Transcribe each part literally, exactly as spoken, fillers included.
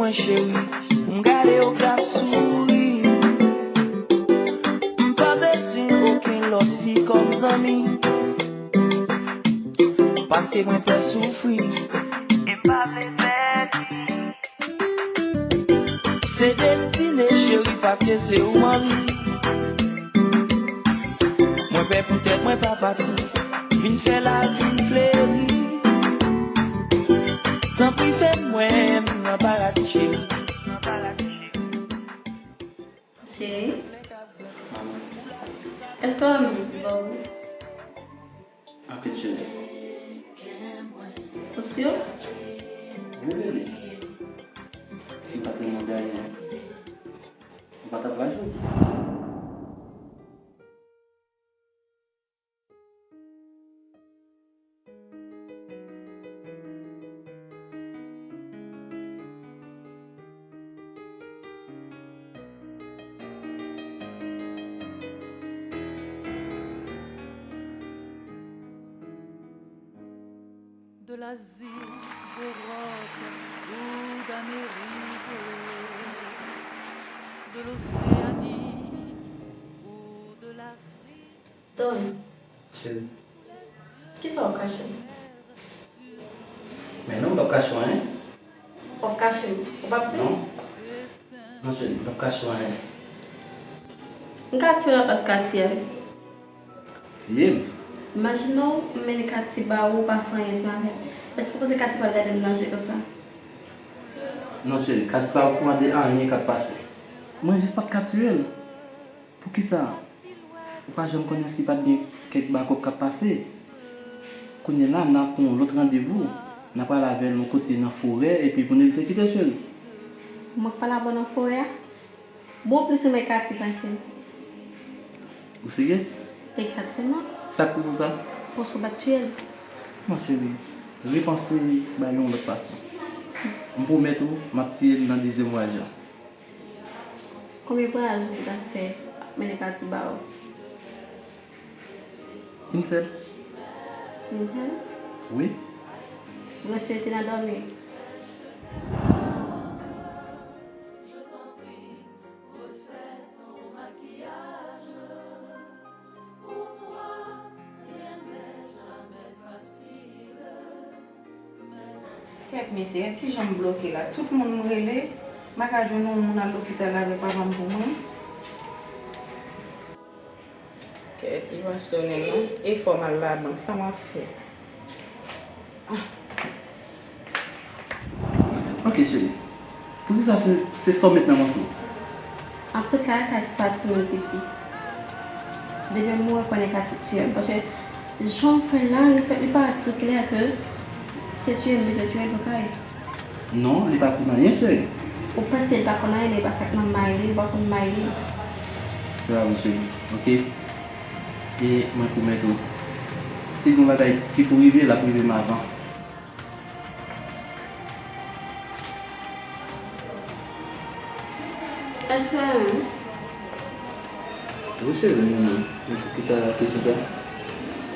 Mwen cheri, m gade w k ap souri. M pa bezwen okenn lòt fi kòm zanmi. Paske mwen pè soufri. E pa vle pèdi. Se destine cheri, paske se ou m anvi. Mwen pè poutèt mwen pa pati. Vin fè lavi m fleri. Tanpri fè m wè m nan paradi cheri. Cheri, èske w renmen m pi fò wi? Anpil cheri. Ou si? Wi bebe. Si m pa t renmen w dayè, ou pa t ap la jodi. De l'Asie, d'Europe ou d'Amérique, de l'Océanie ou de l'Afrique. Don, cheri, kisa w kache m? Men non, m p ap kache w anyen. W ap kache m? W p ap di m? Non. Non, cheri, m p ap kache w anyen. M ka tiye w nan plas Katy a wi. Tiye m? Imajine w, m mennen Katy ba ou, ou pa fè anyen sou avè l. Èske w panse Katy pral gade m nan je konsa? Non, cheri, Katy pa okouran de anyen k ap pase. Mwen jis pa t ka tiye l. Poukisa ou pa janm konnen si pa t gen kèk bakòk k ap pase? Kounye la, n a pran yon lòt randevou. N a prale avè l yon kote nan forè, epi pou n egzekite l, cheri. Mwen k prale avè w nan forè a? Bon, plis renmen Katy pase m. Ou serye? Egzakteman. Sa k pou fè w sa? Paske w pa t tiye l. Non, cheri. Repanse bagay yon lòt fason. M pwomèt ou, m ap tiye l nan dezyèm vwayaj la. Konbyen vwayaj ou ta fè ap mennen Katy ba ou? Yon sèl. Yon sèl? Wi. Ou rete nan dòmi? Kèt mesye, gad kijan m bloke la. Tout moun m rele, m pa ka jwenn yon moun al lopital avè papa m pou mwen. Kèt, li pa sonnen non. E fò m al labank, sa m ap fè? Ah. Ok, cheri. Poukisa se, se sa w met nan manso w? Antouka, Katy pa timoun piti. Depi m mouri, konnen Katy tiye m. Paske jan w fè la, li fè, li parèt tou klè ke se tiye m bezwen tiye l pou kay. Non, li pa konn anyen, cheri. Ou panse li pa konn anyen, men e pa sa k nan may li, li pa konn may li. Se pa vre, cheri. Ok? E mwen pwomèt ou, si gen yon bagay ki pou rive, l ap rive m avan. Èske w renmen m? Wi, cheri, m renmen w. Men poukisa kesyon sa?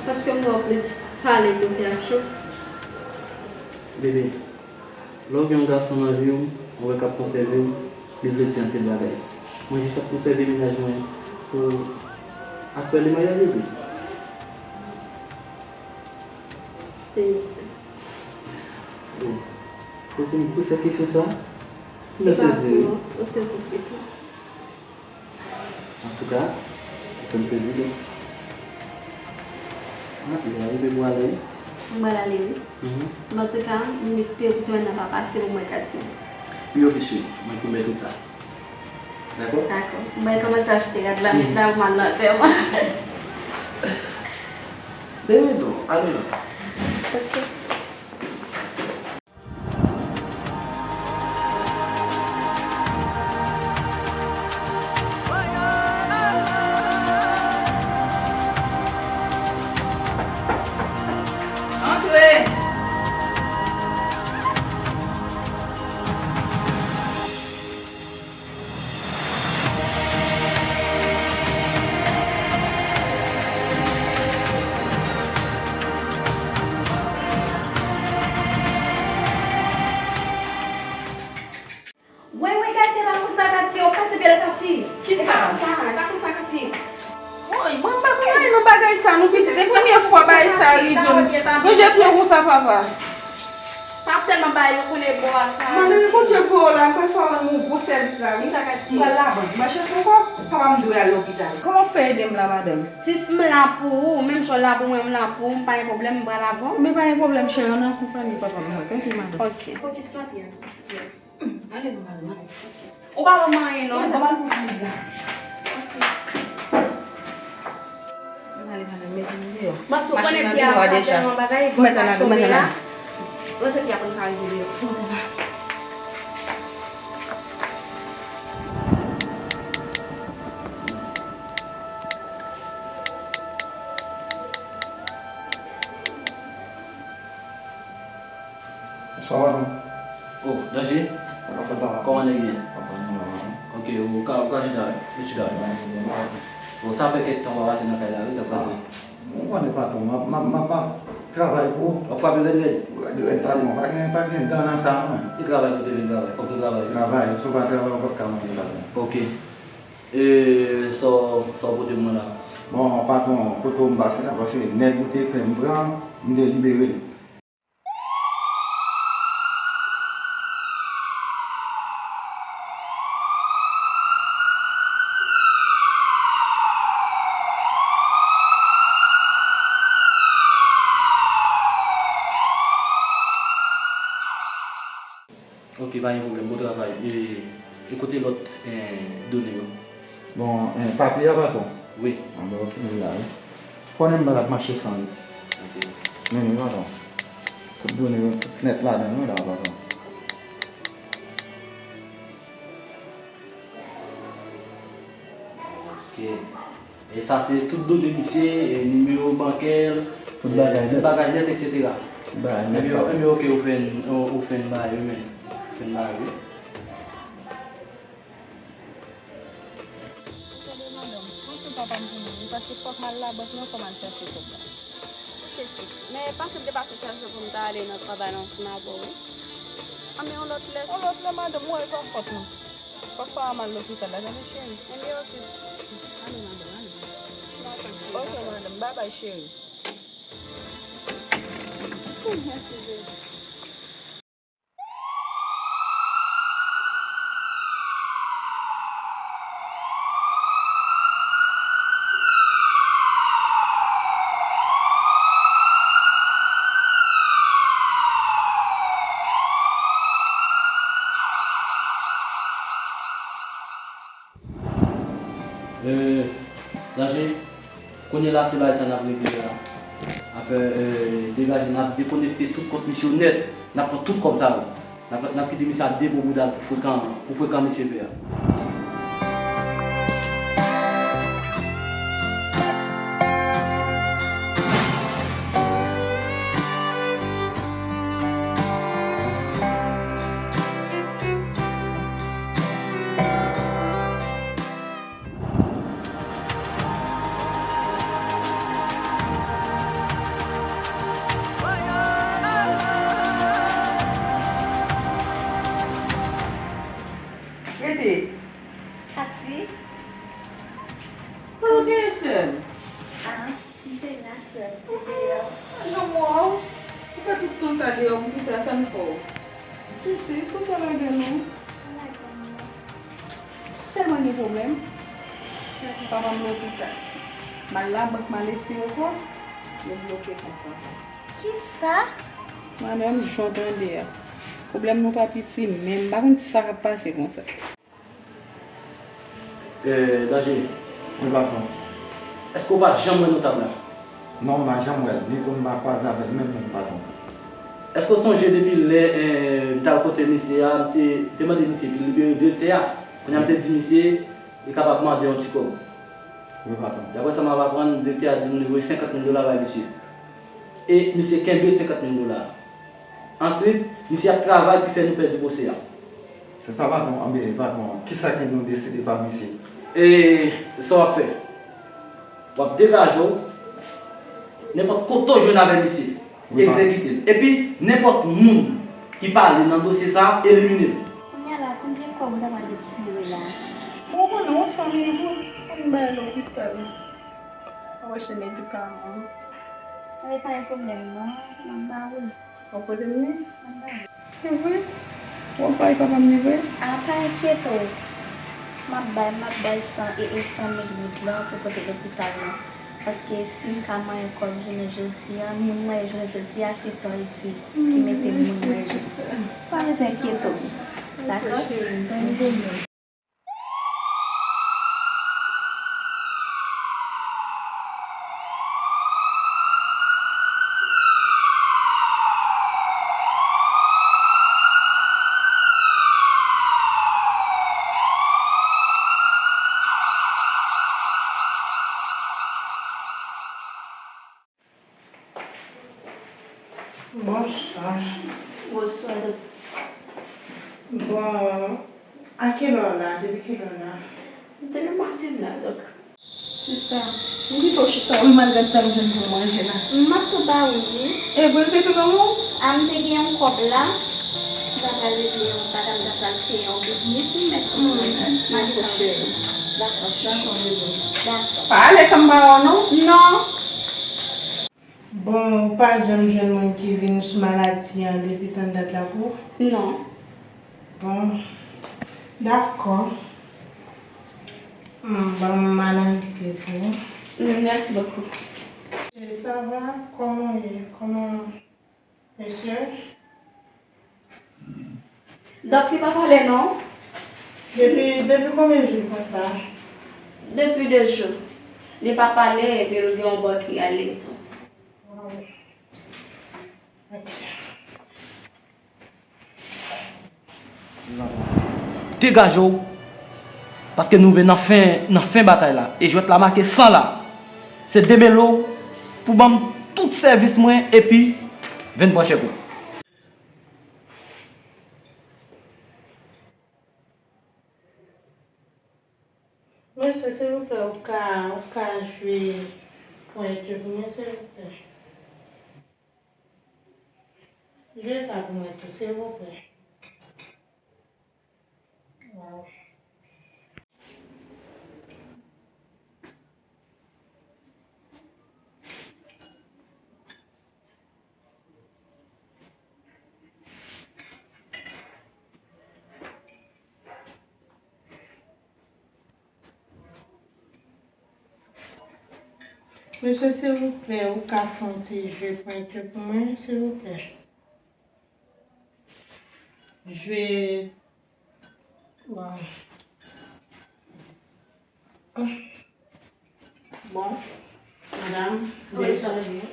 Paske m wè w plis pale ke w fè aksyon. Bebe, lè w gen yon gason nan vi w, ou wè k ap konsève w, li vle di anpil bagay. Mwen jis ap konsève mennaj mwen pou apre le maryaj, bebe. Se misye. Bon, poze m, poze kesyon sa. M sezi wi. Ou sezi kesyon. Antouka, ou fè m sezi tou. Ah, li arive pou ale. M pral ale wi. Mhm. Men antouka, m espere pou semèn nan pa pase pou mwen ka di. Wi, ok cheri, mwen pwomèt ou sa. Dakò? Dakò. M pral kòmanse achte rad la, met la pou m al nan antèman. Bebe, bon, ale non. Ok. Antre! Sa rive m. Ranje pye w konsa, papa. M ap tèlman ba yo konnen bò a sa. Mande Bondye voye w la, m pral fè w yon gwo sèvis la, wi. Sa ka di? M pral labank. M pral chèche yon kòb, papa m dwe al lopital. Kòman w fè ede m la, madanm? Sis, m la pou ou, menm jan w la pou mwen, m la pou ou, m pa gen pwoblèm, m pral avè w. Men pa gen pwoblèm, cheri, ann al konpanye papa m, mwen. Tanpri, madanm. Ok. Fokis nan pye a, silvouplè. Ale non, madanm, ale. Ou pa ban m anyen non. Ban m al pou priz la. Ann ale, madanm, mete m deyò. M ap tou konnen pye a pa tèlman bagay, bon sa tonbe a. Ranje pye a pou n ka rive deyò. Bonswa, patwon. Oh, Danje? Sa k ap fèt, papa? Kòman nèg ye? Papa, m la, patwon. Ok, ou ka, ou ka chita, wi. Ou chita, wi. Bon, sa fè kèk tan w pa pase nan kay la, wi, sa k pase? Ah, ou konnen, patwon, m ap, m ap, m ap, m ap travay pou ou. W ap frape rèd rèd? Rèd rèd, patwon. Pa gen, pa gen dan nan sa, non. E travay kote vin travay? Fòk ou travay, wi. Travay, si w pa travay, ou p ap ka manje, patwon. Ok. E sa w, sa w pote mwen la? Bon, patwon, kote w m pase la, paske nèg ou te fè m pran, m te libere l. Ok, pa gen pwoblèm, bon travay. E, e kote lòt, eh, done yo? Bon, eh, papye a, patwon? Wi. Anben, ok, li la, wi. Konnen m pa t ap mache san li. Ok. Men li, patwon. Tout done yo, tout nèt ladan l, wi, la, patwon. Ok. E sa se tout done misye, e nimewo bankè l, tout bagay nèt, tout bagay nèt, etsetera. Tout bagay nèt, papa. Ebyen, ebyen, ok, ou fenn, ou, ou fenn ba yo, men. Ou fenn ba yo. Tande, madanm, mwen sou papa m pou mwen, wi, paske fòk m al labank non, fò m al chache kòb la. Ok, sweet. Men panse m te pase chache pou m ta ale nan travay la ansanm avè w, wi. Anben, yon lòt lè. Yon lòt lè, madanm, ou wè, e pa fòt mwen. Fòk pa m al lopital la, tande, cheri. Ebyen, ok. Ale, madanm, ale. Dakò, cheri. Ok, madanm. Babay, cheri. Mèsi, Jezi. Eh, Danje, kounye a la se bagay sa n ap regle a. Afè, eh, degaje, n ap dekonekte tout kont misye yo nèt. N ap pran tout kòb sa yo. N ap, n ap kite misye ap debon bouda l pou frekan, pou frekan misye fè a. Rete. Kati. Kote w gen sè m? Ah. M te la sèl, m te deyò. Ah, jan m wè w. Ou fè tout tan sa deyò, poukisa, sa m fè w? Piti, poukisa w lage nou? Tèlman gen pwoblèm. Papa m lopital. M al labank, m al etire kò, yo bloke kont papa. Kisa? Madanm, jan w tande a. Pwoblèm nou pa piti, men m pa konn sa k ap pase konsa. Eh, Danje. Wi, patwon. Èske w pa t janm wè notab la? Non, m pa janm wè l, ni tou m pa kwaze avè l menm, menm, patwon. Èske w sonje depi lè, eh, m t al kote misye a, m te, m te mande misye pou l libere direktè a? Kounye a m te di misye, li kapab mande yon ti kòb. Wi, patwon. Daprè sa m ap aprann, direktè a di m li voye senkant mil dola bay misye. E misye kenbe senkant mil dola a. Answit, misye ap travay pou fè nou pèdi pwosè a. Se sa, patwon. Anben, patwon, kisa ke nou deside pa misye? E sa w ap fè? W ap degaje w. Nenpòt kote w jwenn avè misye, wi, pa egzekite l. Epi, nenpòt moun ki pale nan dosye sa a, elimine l. Kounye a la, konbyen kòb ou ta pral retire la? Bon, ou konnen, yon san mil goud pou n bay lopital. Pou achte medikaman. Mwen pa gen pwoblèm non, m ap ba ou l. Ou kote m ye? M ap ba ou l. Se vre? W ap bay papa m li vre? A, pa enkyete w. M ap bay, m ap bay san e, e san mil goud lan pou pote lopital lan. Paske si m ka manyen kòb jounen jodi a, moun mwen jounen jodi a, se Tòy di ki mete moun mwen je. Pa bezwen enkyete w. Dakò? Bonswa. Bonswa, dòk. Bon, a kilè w la? Depi kilè w la? Depi maten m la, dòk. Sista, m kite w chita wi, m al gad sa m jwenn pou m manje la. M ap tou ba ou li. E vre, l te tou ban ou? A, m te gen yon kòb la. M ta pral regle yon bagay, m ta pral kreye yon biznis, m mèt tou. Hmm, mèsi, cheri. Dakò, cheri. Dakò, bebe. Dakò. Pa ale san m pa wè w non. Non. Bon, ou pa janm jwenn moun ki vin sou maladi an depi tann dat la pou ou? Non. Bon, dakò. Hmm, ban m analize pou ou. Hmm, merci beaucoup. E sa va? Kòman w ye? Kòman mesye? Dòk li pa pale non. Depi, depi konbyen jou konsa? Depi de jou. Li pa pale, epi l gen yon bò ki ale tou. Waw. Ok. Degaje w, paske nou rive nan fen, nan fen batay la. E jwèt la make san la. Se demele w pou ban m tout sèvis mwen epi vin pran chèk ou. Mesye, silvouplè, ou ka, ou ka jwe pwen tou pou mwen, silvouplè? Jwe sa pou mwen tou, silvouplè. Waw. Mesye, silvouplè, ou ka fè yon ti jwe pwentye pou mwen, silvouplè? Jwe, waw. Bon, madam, wi, sa va byen.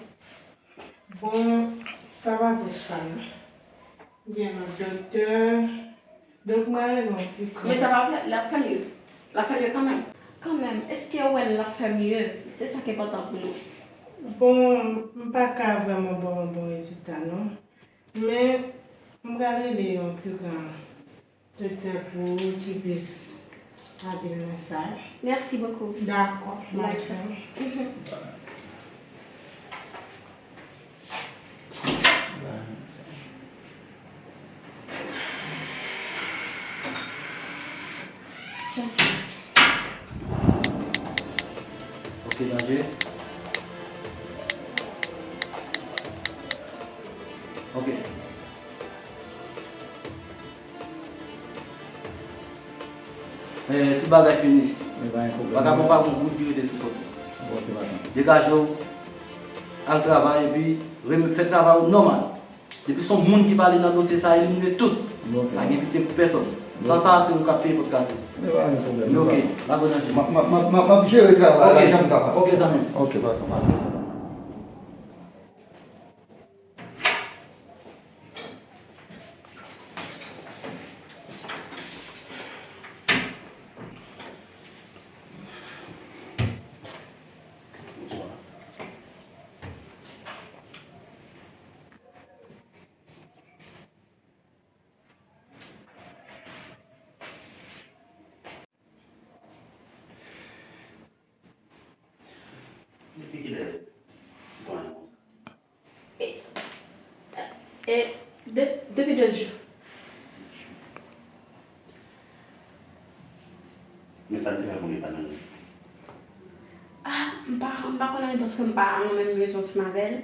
Bon, sa pa bouch pa m. Gen lòt doktè. Donk, mwen rele yon pi gran. Men sa pa fè, l ap fè mye. L ap fè mye kanmenm. Kanmenm, èske w wè l ap fè mye? Se sa k enpòtan pou nou. Bon, m pa ka vrèman ba w yon bon rezilta, non. Men, m pral rele yon pi gran doktè pou ou ki plis abil nan sa. Merci beaucoup. Dakò, m ap tann. Ok, manje. Ok. Eh, tout bagay fini. Men pa gen pwoblèm. Vakabon pa gon goud ki rete sou kont ou. Ok, patwon. Degaje w, al travay epi reme-, fè travay ou nòmal. Depi se yon moun ki pale nan dosye sa, elimine tout. Ok. Pa gen pitye pou pèsonn. San sa, se ou k ap peye pòt kase. Men pa gen pwoblèm. Men ok, lage w nan je m. M ap, m ap, m ap, m ap jere travay la jan m kapab. Ok, zanmi m. Ok, patwon. Depi kilè sitwayen konsa? E, e, de, depi de jou. Men sa l te fè pou li pa nan rejim? Ah, m pa, m pa konn anyen paske m pa nan menm rezon ansanm avè l.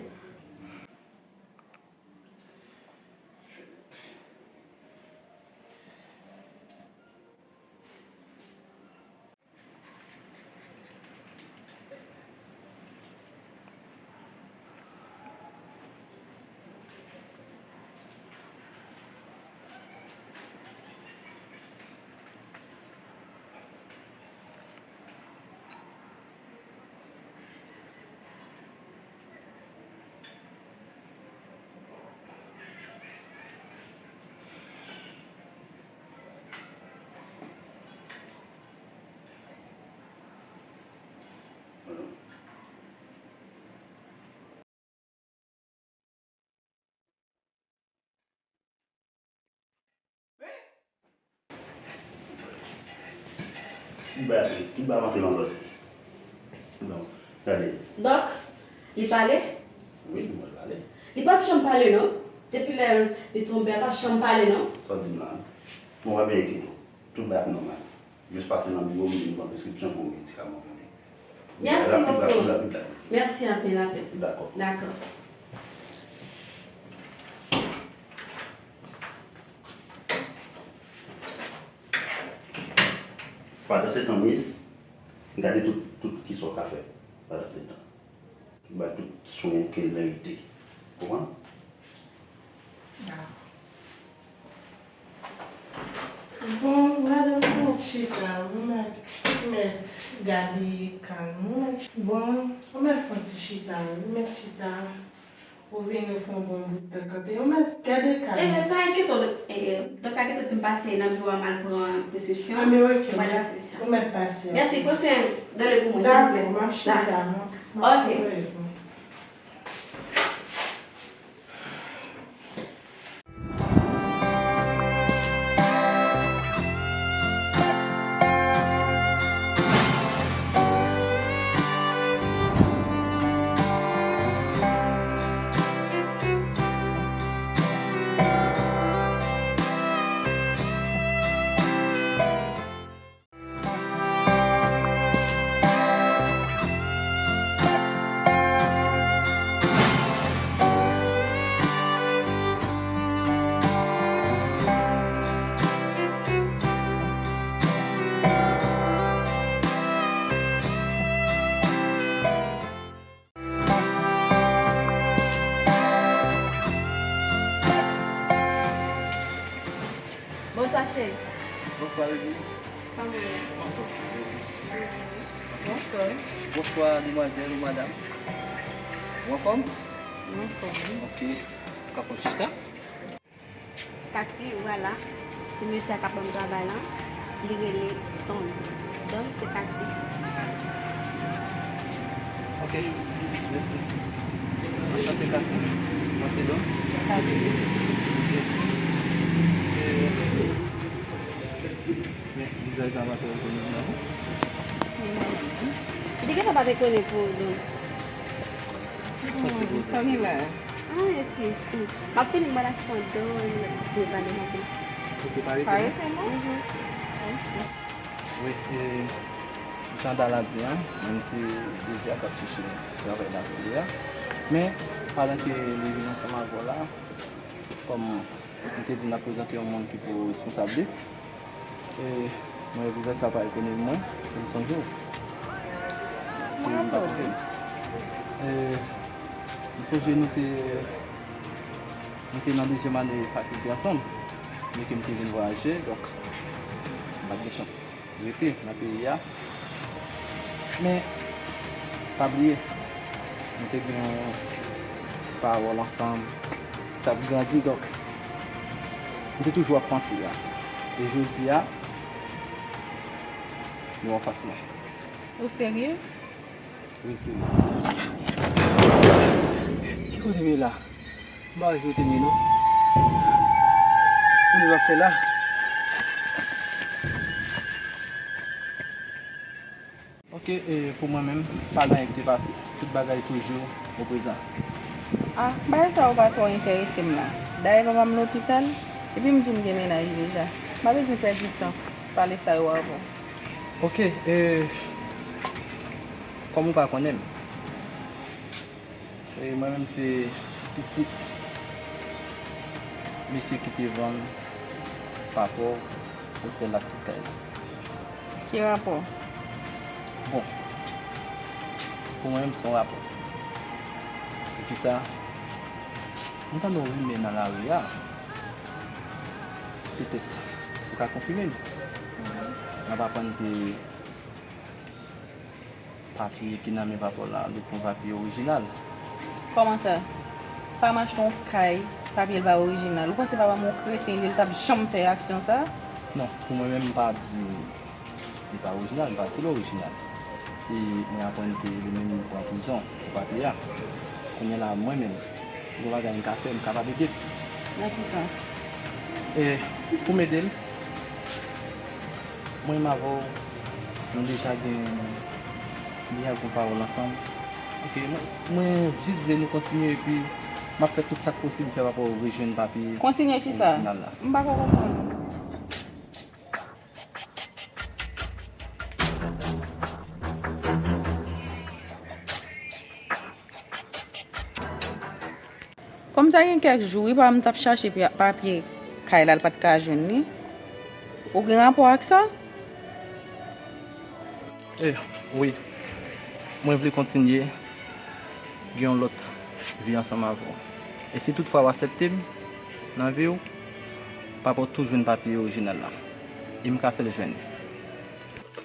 Tout bagay, tout bagay ap antre nan lòd. Bon, gade. Dòk, li pale? Wi, mwen pale. Li pa t janm pale, non. Depi lè li tonbe a, li pa t janm pale, non. Sa w di m la, non? Bon, w ap byen ekri tou. Tout bagay ap nòmal. Jis pase nan biwo m, vin pran preskripsyon pou medikaman pou li. Mèsi bokou. Mèsi anpil, anpil. Dakò. Dakò. Pandan se tan, Miss, gade tout, tout kisa w ka fè pandan se tan. Ba tout swen ke l merite. Konprann? Bon, madanm, ou mèt chita, ou mèt, ou mèt gade ka nou, ou mèt, bon, ou mèt fè yon ti chita, ou mèt chita. Ou vini, ou fè yon bon bout tan kanpe. Ou mèt gade ka nou. Ebyen, pa enkyete w, dòk-, e, e, dòktè a gentan di m pase nan biwo a m al pran preskripsyon. Anben, oke. Mwen pral pase mesye a. Ou mèt pase. Mèsi, pran swen Dòlè pou mwen, silvouplè. Dakò, m ap chita, m ap, m ap oke. Bonswa, cheri. Bonswa, Lili. Kòman w ye? Anfòm, cheri. Bonswa. Bonswa, demwazèl ou madanm. Ou anfòm? Mwen anfòm, wi. Oke. Ou ka pran ti chita? Taxi, vwala. Se mesye a k ap ban m travay la. Li rele Don. Don, se taxi. Ok, mèsi. Anchante, Cassie. Mwen se Don. Taxi. Ok. E, men, vizaj la pa fè rekonèt non. Li gentan pa rekonèt pou Don. Hmm, sa gen la? Ah, esi, esi. M ap fini, m pral achte yon do, m ap fini pale anpil. Ok, pa rete non. Pa rete non? Mhm. Ok. Wi, e, jan Dala di an, menm si D G a t ap chèche travay nan peyi a, men, pandan ke li vin ansanm avè w la, kòm m te di n ap prezante yon moun ki pou responsab li. E, mwen, vizaj sa pa rekonèt mwen, m sonje w. Si m pa twonpe m. E, m sonje nou te, nou te nan dezyèm ane fakilte ansanm, men ke m te vin vwayaje, donk, m pa t gen chans rete nan peyi a. Men, pa bliye, nou te gen yon ti pawòl ansanm ki t ap grandi, donk, m te toujou ap panse a sa. E jodi a, nou anfas mwen. Ou serye? Wi, m serye. Ki kote m ye la? M pa wè kote m ye non. Kòman m ap fè la? Ok, e, pou mwen menm, pa gen anyen ki te pase. Tout bagay toujou o prezan. Ah, bagay sa yo pa twò enterese m la. Dayè papa m lopital, epi m di w m gen mennaj deja. M pa bezwen pèdi tan, pale sa yo avè w. Ok, e, kòm ou pa konnen m, e mwen menm se pitit mesye ki te vann papa w otèl ak tout kay la. Ki rapò? Bon, pou mwen menm se yon rapò. Poukisa? M tande yon rimè nan lari a. Petèt ou ka konfime m. M ap aprann ke papye ki nan men papa w la, li pa yon papye orijinal. Kòman sa? Papa m achte yon kay, papye l pa orijinal. Ou panse papa m yon kreten, li, li t ap janm fè aksyon sa? Non, pou mwen menm, m pa di li pa orijinal, m pa di l orijinal. E mwen aprann ke li menm li pran prizon pou papye a. Kounye a la, mwen menm, gen bagay m ka fè, m kapab ede l. Nan ki sans? E pou m ede l, mwen menm avè w, Nou deja gen, nou deja gen pawòl ansanm. Ok, mwen, mwen jis vle nou kontinye epi m ap fè tout sa k posib fè pa pou w rejwenn papye Kontinye kisa? Orijinal la. M pa ko konprann. Kòm sa gen kèk jou, wi, papa m t ap chache pya- papye kay la, l pa t ka jwenn li. Ou gen rapò ak sa? Eh, wi. Mwen vle kontinye gen yon lòt vi ansanm avè w. E si toutfwa w aksepte m nan vi w, papa w tou jwenn papye orijinal la. E m ka fè l jwenn.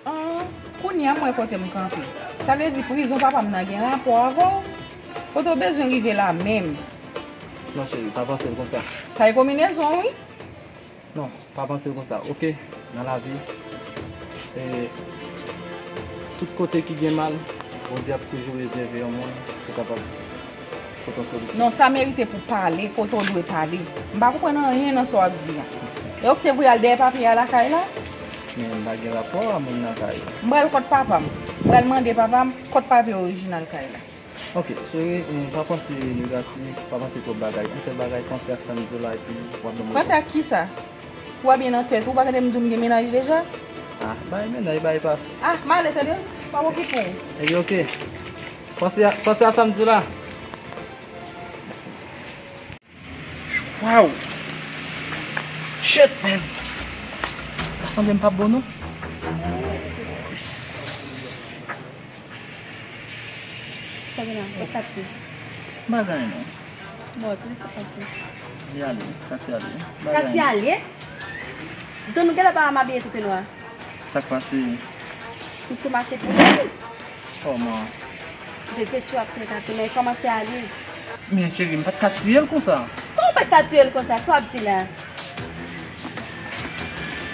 An, kounye a m wè kote m kanpe. Sa vle di prizon papa m nan gen rapò avè w? Kote w bezwen rive la menm? Non, cheri, pa panse l konsa. Sa e konbinezon, wi. Non, pa panse l konsa. Ok, nan lavi, e, tout kote ki gen mal, Bondye ap toujou rezève yon moun pou kapab pote yon solisyon. Non, sa merite pou pale kote w dwe pale. M pa konprann anyen nan sa w ap di a. E w ki te voye al dèyè papye a lakay la? Men m pa gen rapò a moun nan kay. M pral kot papa m. M pral mande papa m kot papye orijinal kay la. Ok, cheri, m pa panse negatif, pa panse twòp bagay. Yon sèl bagay, panse ak sa m di w la epi w ap ban m repons. Panse ak kisa? Ou pa byen nan tèt ou, ou pa tande m di w m gen mennaj deja? Ah, bay mennaj, bay pase. Ah, m ale tande, pa okipe w. Ebyen, ok. Panse a, panse a sa m di w la. Waw! Shit, man! Sa sanble m p ap bon, non. Sa gen la, mwen kati. Bagay non. Bon, tout sa pase. Li ale, kati ale. Bagay Kati non. ale? Don nou genlè pa mabiye tout nwa. Sa k pase? Ou tou mache pou li. Kòman? Ou te tèt yo ap sou kati, men kòman se ale? Men cheri, m pa t ka tiye l konsa. Kòman w pa t ka tiye l konsa? Sa w ap di la?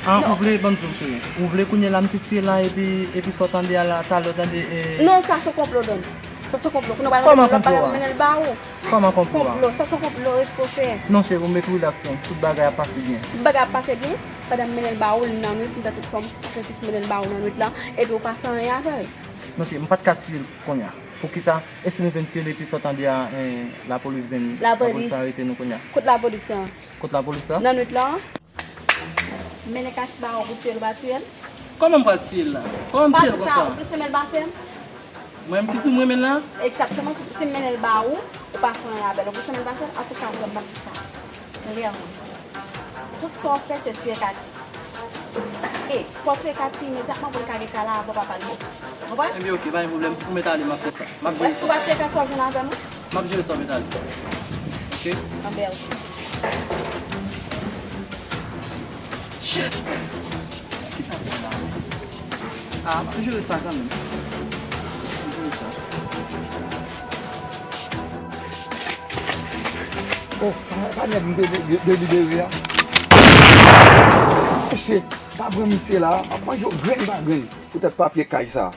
Ah, ou vle, ban m di w, cheri. Ou vle kounye la m te tiye l la, epi, epi sa w tande a la, talè w tande, e. Non, sa se konplo, Don. Sa se konplo. Kounye w pral Kòman rantre, w pral konplo a? Mennen l ba ou. Kòman konplo a? Konplo, sa se konplo, res pou fè. Non, cheri, ou met relax, non. Tout bagay ap pase byen. Tout bagay ap pase byen. Pandan m mennen l ba ou, l nan nwit, m fè tout fòm sakrifis mennen l ba ou nan nwit lan, epi ou pa fè anyen avè l. Non, cheri, m pa t ka tiye l kounye a. Poukisa? E si nou vin tiye l epi sa w tande a, eh, lapolis vin, lapolis arete nou kounye a? Kot lapolis lan? Kot lapolis la? Nan nwit lan. Mennen kati ba ou pou tiye l, ou pa tiye l? Kòman m pral tiye l la? Kòman m tiye l konsa? Ou plis renmen l pase m? Mwen menm ki di m renmen l la? Egzakteman, si w plis mennen l ba ou, ou pa fè anyen avè l. Ou plis renmen l pase m? Antouka, frè m, m ap di w sa. Klèman. Tout sa w fè, se tiye kati. E, fò w tiye kati imedyatman pou l ka gen kay la avan papa l mouri. Konprann? Ebyen, ok, pa gen pwoblèm. Ou mèt ale, m ap fè sa. M ap jere sa. Si w pa tiye kati, w ap jwenn avè m, wi. M ap jere sa, w mèt ale. Ok? Anben, ok. Shit! Kisa pou la? Ah, m ap jere sa kanmenm. M ap jere sa. Oh, pa, pa nèg m de-, de-, delibere a. Mesye, pa pran misye la, m ap manje w grenn pa grenn. Poutèt papye kay sa.